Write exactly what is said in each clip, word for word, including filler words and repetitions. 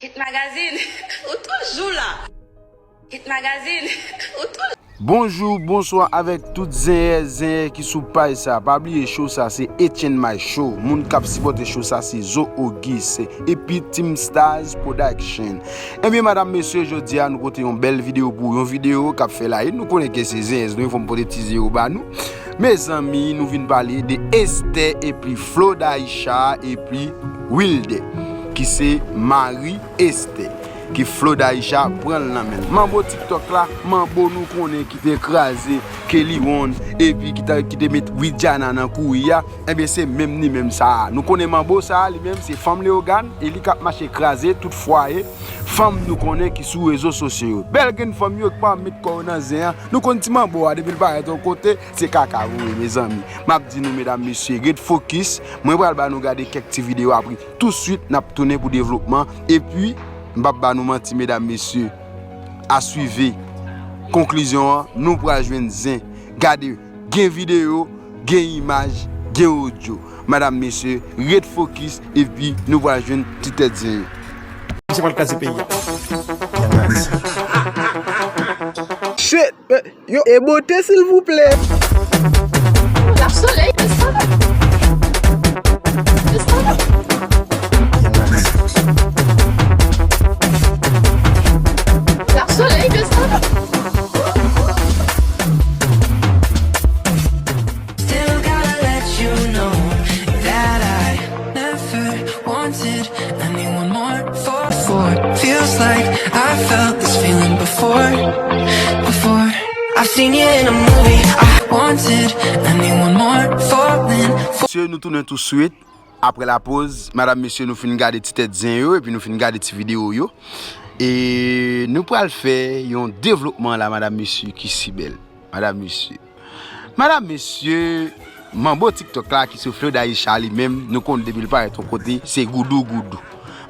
Hit Magazine, ou toujou la. Hit Magazine, ou toujou. Bonjou, bonswa avèk tout zenyè, zenyè ki sou paj sa. Pa bliye show sa se Etienne My Show. Moun k ap sipòte show sa se Zo Auguste epi Team Stars Production. Ebyen, madanm, mesye, jodi a nou pote yon bèl videyo pou yon videyo k ap fè la. E nou konnen ke se zenyè nou, fò m pote ti zenyè ba nou. Mezanmi, nou vin pale de Esther epi Flo Daisha epi Wilder, ki se mari Esther, ke Flo Daisha pran l nan men l. Manbo TikTok la, manbo nou konnen ki te kraze Kelly Won, epi ki ta, ki te met Widiana nan kouri a, ebyen se menm li menm sa a. Nou konnen manbo sa a, li menm se fanm Leyogàn, e li k ap mache kraze tout fwaye fanm nou konnen ki sou rezo sosyo yo. Bèl grenn fanm yo k pa met kò yo nan zen an. Nou konn ti manbo a, depi l parèt yon kote, se kaka vre, mezanmi. M ap di nou, medam, mesye, ret fokis. Mwen pral ba nou gade kèk ti videyo, apre touswit n ap tounen pou devlopman. Epi, m p ap ba nou manti, medam, mesye, aswive. Konklizyon an, nou pral jwenn zen. Gade, gen videyo, gen imaj, gen odyo. Madanm, mesye, ret fokis, epi nou pral jwenn ti tèt zen yo. Misye pral kraze peyi a. Shit! Yo, e bote, silvouplè. L ap sole, l sole. L sole. L ap sole, l sole. Still gotta let you know that I never wanted anyone more for, for. Feels like I felt this feeling before, before. I've seen you in a movie. I wanted anyone more falling for. Mesye, nou tounen touswit. Apre lapoz, madanm, mesye, nou fin gade ti tèt zen yo, epi nou fin gade ti videyo yo. E nou pral fè yon devlopman la, madanm, mesye, ki si bèl. Madanm, mesye. Madanm, mesye, manbo TikTok la ki se Flo Daisha li menm, nou konn depi l parèt yon kote, se goudou goudou.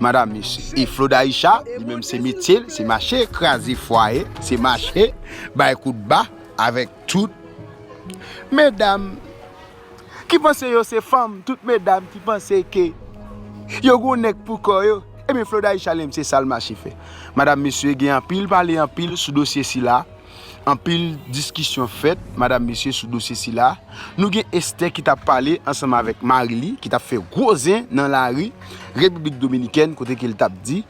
Madanm, mesye. E Flo Daisha, li menm se metye l, se mache kraze fwaye, se mache bay kout ba avèk tout medam ki panse yo se fanm, tout medam ki panse ke yo gon nèg pou kò yo. Ebyen, Flo Daisha li menm se sa l mache fè. Madanm, mesye, gen anpil pale, anpil sou dosye sila. Anpil diskisyon fèt, madanm, mesye, sou dosye sila. Nou gen Esther ki t ap pale ansanm avèk mari li, ki t ap fè gwo zen nan lari Repiblik Dominikèn, kote ke l t ap di,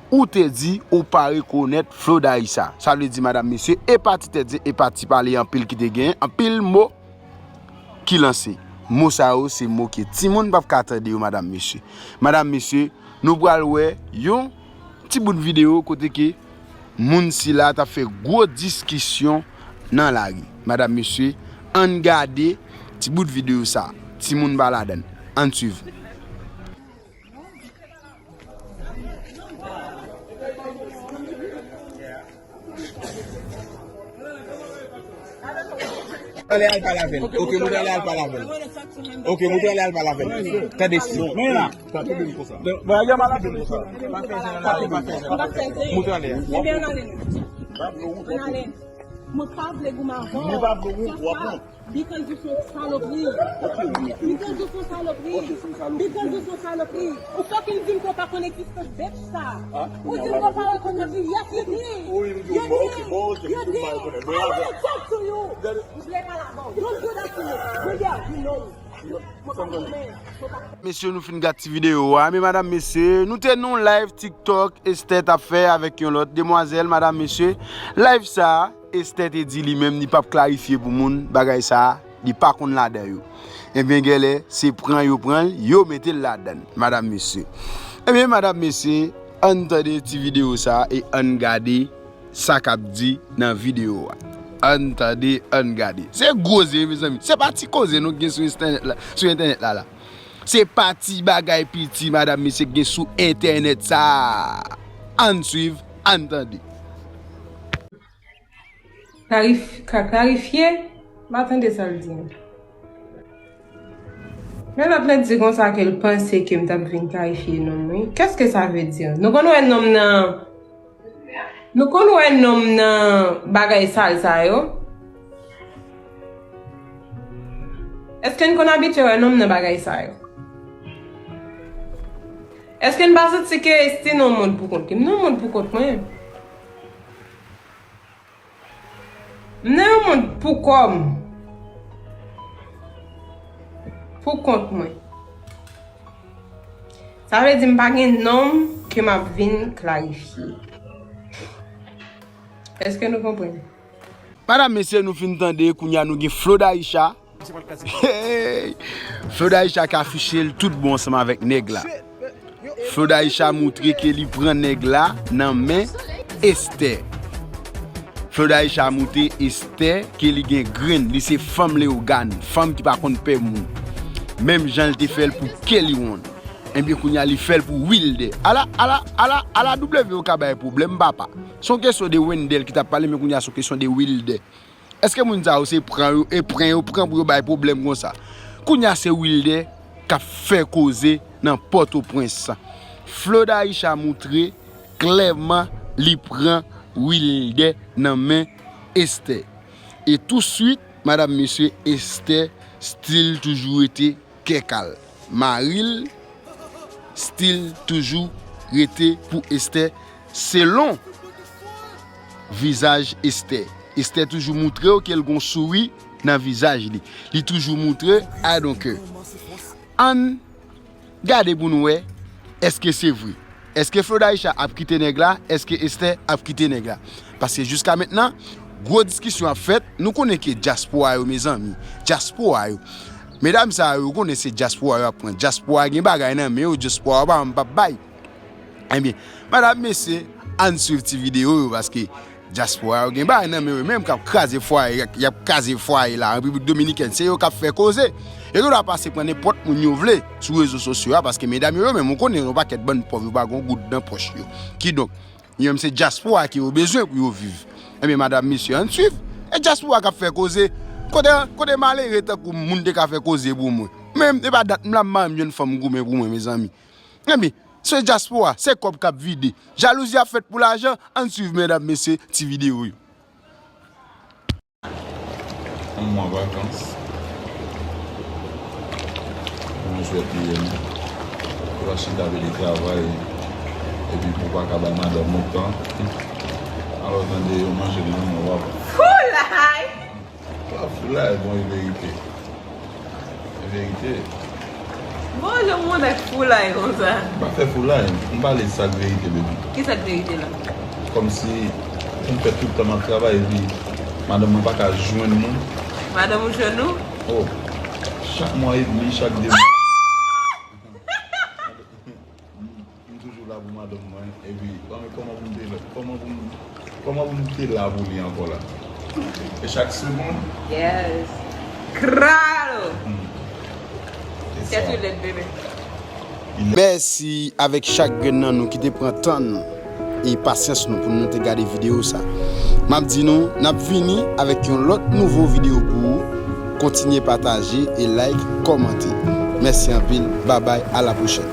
ou te di ou pa rekonèt Flo Daisha. Sa vle di, madanm, mesye, e pa ti tèt zen, e pa ti pale anpil ki te gen, anpil mo ki lanse. Mo sa yo, se mo ke timoun p ap ka tande yo, madanm, mesye. Madanm, mesye, nou pral wè yon ti bout videyo kote ke moun sila t ap fè gwo diskisyon nan lari. Madanm, mesye, ann gade ti bout videyo sa. Timoun pa ladann. Ann swiv. Ale al pale avè l. Ok, mwen ale al pale avè l. Ok, mwen ale al pale avè l. Tande si. Men la. Bon, yo mal avè l. Mwen ale. Mwen pa vle goumen avè w. Mwen pa vle goumen avè w. Because you so salopri. Because you so salopri. Because you so salopri. Ou fucking di m ke w pa konn egzistans bitch sa. Ou di m ke w pa rekonèt li. Yes, you did. You did. You did. I wanna talk to you. M vle pale avè w. Don't do that to me. Mwen di a, you know. Mwen pa konn men. Mesye, nou fin gade ti videyo a. Men madanm, mesye, nou te nan live TikTok Esther t ap fè avèk yon lòt demwazèl, madanm, mesye. Live sa, Esther te di li menm li p ap klarifye pou moun bagay sa, li pa konn ladan yo. Ebyen, genlè, se pran yo pran l, yo mete l ladan l, madanm, mesye. Ebyen, madanm, mesye, ann tande ti videyo sa e ann gade sa k ap di nan videyo a. Ann tande, ann gade. Se gwo zen, mezanmi. Se pa ti koze non k gen sou entènèt la, sou entènèt la, la. Se pa ti bagay piti, madanm, mesye, k gen sou entènèt sa. Ann swiv, ann tande. Klarif-, ka klarifye? M pa tande sa l di an. Men lòt la di konsa ke l panse ke m t ap vin klarifye non m, wi. Qu'est-ce que ça veut dire? Nou konn wè nonm nan, nou konn wè nonm nan bagay sal sa yo? Èske n konn abitye wè nonm nan bagay sa yo? Èske n pa santi ke Esther nan yon mond pou kont li? M nan yon mond pou kont mwen. M nan yon mond pou kò m. Pou kont mwen. Sa vle di m pa gen nonm ke m ap vin klarifye. Èske nou konprann? Madam, mesye, nou fin tande, kounye a nou gen Flo Daïcha. Hey! Flo Daïcha k afiche l tout bon ansanm avèk nèg la. Flo Daïcha moutre ke li pran nèg la nan men Esther. Flo Daïcha moutre Esther ke li gen grenn, li se fanm Leyogàn, fanm ki pa konn pè moun. Menm jan l te fè l pou Kelly One. Ebyen, kounye a li fè l pou Wilder. Ala, ala, ala, ala W yo ka bay pwoblèm, papa. Se yon kesyon de Wendell ki t ap pale, men kounye a se yon kesyon de Wilder. Èske moun sa yo se pran yo, e pran yo pran pou yo bay pwoblèm konsa? Kounye a se Wilder k ap fè koze nan Pòtoprens. Flo Daïcha moutre klèman li pran Wilder nan men Esther. E touswit, madam, mesye, Esther still toujou rete kè kal. Mari l still toujou rete pou Esther selon vizaj Esther. Esther toujou moutre w ke l gon souri nan vizaj li. Li toujou moutre I don't care. Ann gade pou nou wè, èske se vre? Èske Flo Daïcha ap kite nèg la? Èske Esther ap kite nèg la? Paske jiska mentnan, gwo diskisyon ap fèt. Nou konnen ke dyaspora yo, mezanmi, dyaspora yo, medam sa yo, ou konnen se dyaspora yo ap pran. Dyaspora gen bagay nan men yo, dyaspora yo pa janm p ap bay. Ebyen, madam, mesye, ann swiv ti videyo yo, paske dyaspora yo gen bagay nan men yo menm k ap kraze fwaye, y ap, y ap kraze fwaye la. Repiblik Dominikèn, se yo k ap fè koze. Yo gen dwa pase pran nenpòt moun yo vle sou rezo sosyo a, paske medam yo, yo menm, ou konnen, yon pakèt bann pòv, yo pa gen yon goud nan pòch yo. Kidonk, yo menm se dyaspora ke yo bezwen pou yo viv. Ebyen, madam, mesye, ann swiv. E dyaspora k ap fè koze. Kote, kote malere tankou m, moun te ka fè koze pou mwen? Menm, e pa dat m la, m pa menm jwenn fanm goumen pou mwen, mezanmi. Ebyen, se dyaspora, se kòb k ap vide. Jalouzi ap fèt pou lajan, ann swiv, medam, mesye, ti videyo yo. Yon mwa vakans. Mwen jwèt li ye, non. Ou pa chita vin travay, epi pou pa ka bay madanm ou tan. Alò, tande yo manje nan men w ap. Foulay! Pa foulay, bon, e verite. E verite. Bon, jan moun ak foulay konsa. M pa fè foulay, m pale sa k verite, baby. Ki sa k verite la? Kòmsi m fè tout tan m ap travay, epi madanm mwen pa ka jwenn mwen. Madanm ou jwenn ou? Oh, chak mwa edmi, chak de mwa. M toujou la pou madanm mwen. Epi, ban m kòman pou m te la, kòman pou m, kòman pou m te la pou li ankò la. E chak segonn. Yes. Kralo! Hmm. Se sa. Tèt ou lèd, bebe. Mèsi avèk chak grenn nan nou ki te pran tan nou e pasyans nou pou nou te gade videyo sa. M ap di nou, n ap vini avèk yon lòt nouvo videyo pou ou. Kontinye pataje e like, kòmante. Mèsi anpil. Babay, a la pwochèn.